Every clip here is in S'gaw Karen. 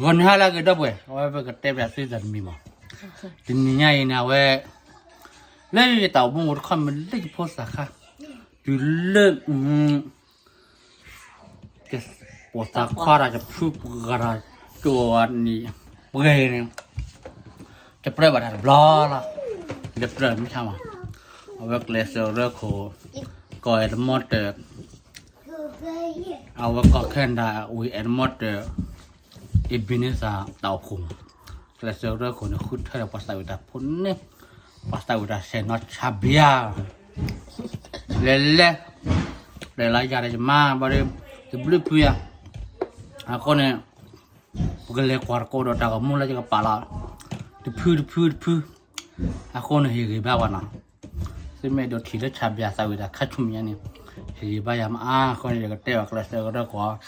ဂီၤနံၤဟါလၢအဂ့ၤ ဒီပုၢ်ဝဲၢ်, အဝဲပကတဲပၠးသုတၢ်တမံၤမး, တနံၤညါအံၤန့ၣ် အဝဲ လၢယတၢ်အိၣ်မူတခီမ့ၢ်လၢယဖိသၣ်ခါ, တုၤလၢ ပိာ်သးခွါတၢ် ယဖုပှၤတၢ် ကၠိအီၤန့ၣ် ပှဲၤန့ၣ် ယပြၢဘၣ်တၢ်တဘျီလီၤ. လၢပြၢမ့ၢ်ဆါမး, အဝဲကျဲးစၢးရၢခိၣ် ကီၢ်အဲၣ်တမီတၢၢ်, အဝဲကီၢ်ခဲနဒၤဝံၤ အဲၣ်တမီတၢၢ် အ့ဘ့နံသးတၢ်အိၣ်ဖှိၣ်မး, ကျဲးစၢးရၢခိၣ်န့ၣ် ဃုထၢဒီးပှၤသးဝံၣ်တၢ်ဖိန့ၣ်, ပှၤသးဝံၣ်တၢ်ဆဲးနီၢ်ဆါဘျါ လဲၤလဲၤ, လဲၤလီၤယၤဒီးယမါဘၣ်ဒီး ယဘျုးဖုယၤ, အဃိန့ၣ် ပကလဲၤကွၢ်တကိးဒီးတၢ်ဂီၤမူလၢယကပာ်လီၤ, တဖုတဖုတဖု, အဃိန့ၣ်ဟ့ၣ်ဂ့ၤဘၣ်ဝဲနီၤ, သုမ့ၢ်အဲၣ်ဒိးထံၣ်လၢဆါဘျါသးဝံၣ်တၢ်ခါဆူမဲာ်ညါန့ၣ်, ဟ့ၣ်ဂ့ၤဘၣ်ယၤမးအါ, အဃိန့ၣ် ယကတဲအီၤကျဲးစၢးကရၢခိၣ်,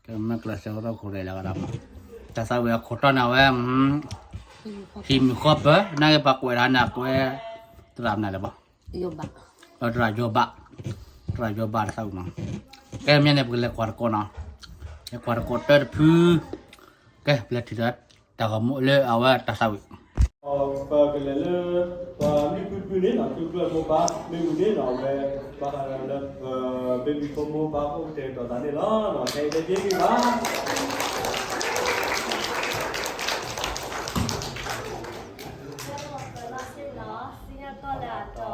ကမ့ၢ်ကျဲးစၢးကရၢခိၣ်ရဲၣ်လၢကဒီး, တၢ်သးဝံၣ်အခိၣ်တီန့ၣ်အဝဲ ဟံးမုၢ်ဃီပၢၤ နာ်က့ပှၤကွဲးတၢ်န့ၣ် အကွဲး သရၣ်မနုၤလဲၣ်ဘၣ်, သရၣ်ယိၤဘး, သရၣ်ယိၤဘးတၢ်သးဝံၣ်နီၤ, ကဲမ့ၢ်န့ၣ် ပကလဲၤကွၢ်တကိးနီၤ, လဲၤကွၢ်တကိးတၢတဖု, ကဲ ပလဲၤထံၣ်ဒီး တၢ်ဂီၤမူလၢအဝဲတၢ်သးဝံၣ် ပကလဲၤလၢ ပှၤမ့ၢ်ဖုဖုန့ၣ်နီၤ ကျၢၢ်ကျၢၢ်မိၢ်ပၢ် မ့ၢ်ဝံၤန့ၣ်နီၤ အဝဲ ဘၣ်ဃးဒီးလၢ ပဘ့ဘံၣ်ဖိမိၢ်ပၢ်ဖိကတဲာ်ကတီၤသးန့ၣ်လီၤ. ခဲအံၤတဲက့ၤဂ့ၤဘၣ် လၢပှၤပၢၤလီၢ်ဆ့ၣ်နီၤ စံၣ်ညီၣ်ကွီၢ်လၢ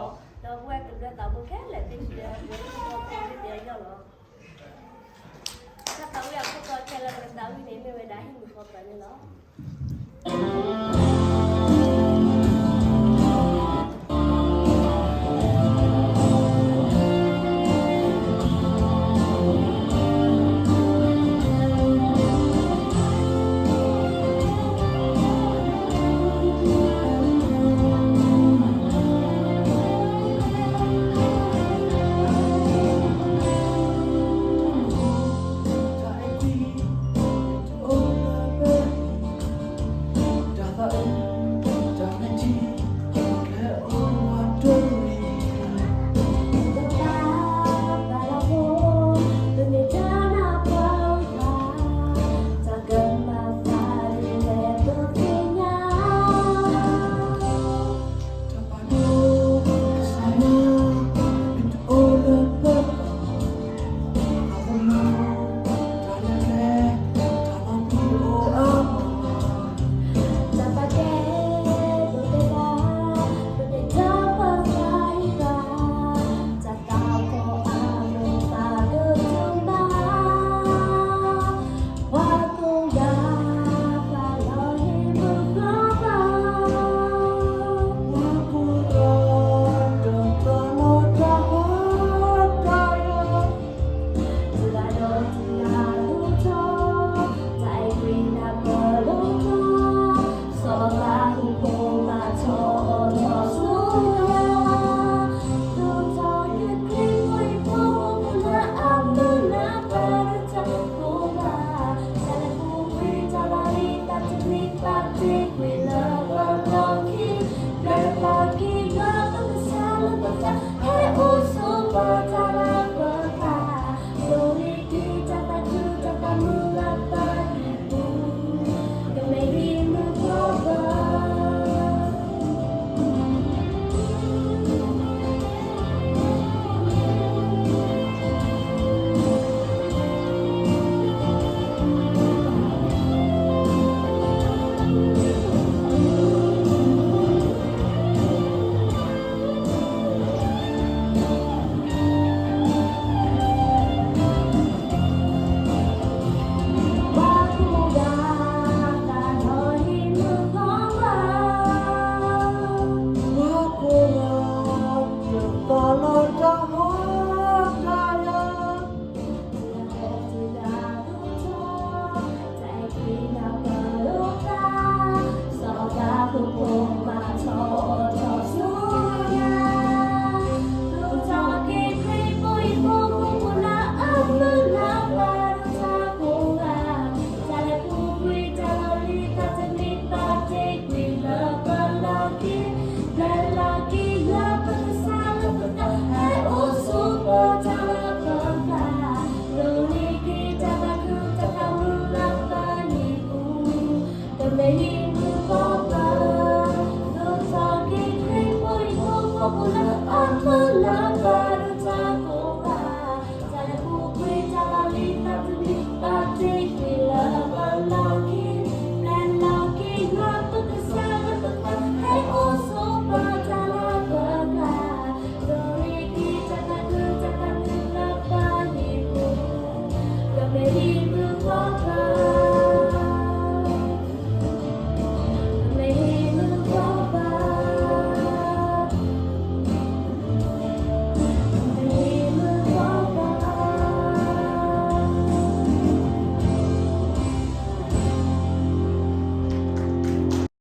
အတီၤ ဒီပုၢ်ဝဲၢ်ကမျၢၢ်သးဘိခဲလၢာ်သ့ၣ်ညါ ဝဲသ့ၣ်ညါယီၢ်လီၤ. တၢ်သးဝံၣ်အခိၣ်တီခဲလၢာ်ပကသးဝံၣ်န့ၣ် မ့ၢ်ဝဲဒၣ်ဟံၣ်မုၢ်ဃီပၢၤန့ၣ်လီၤ.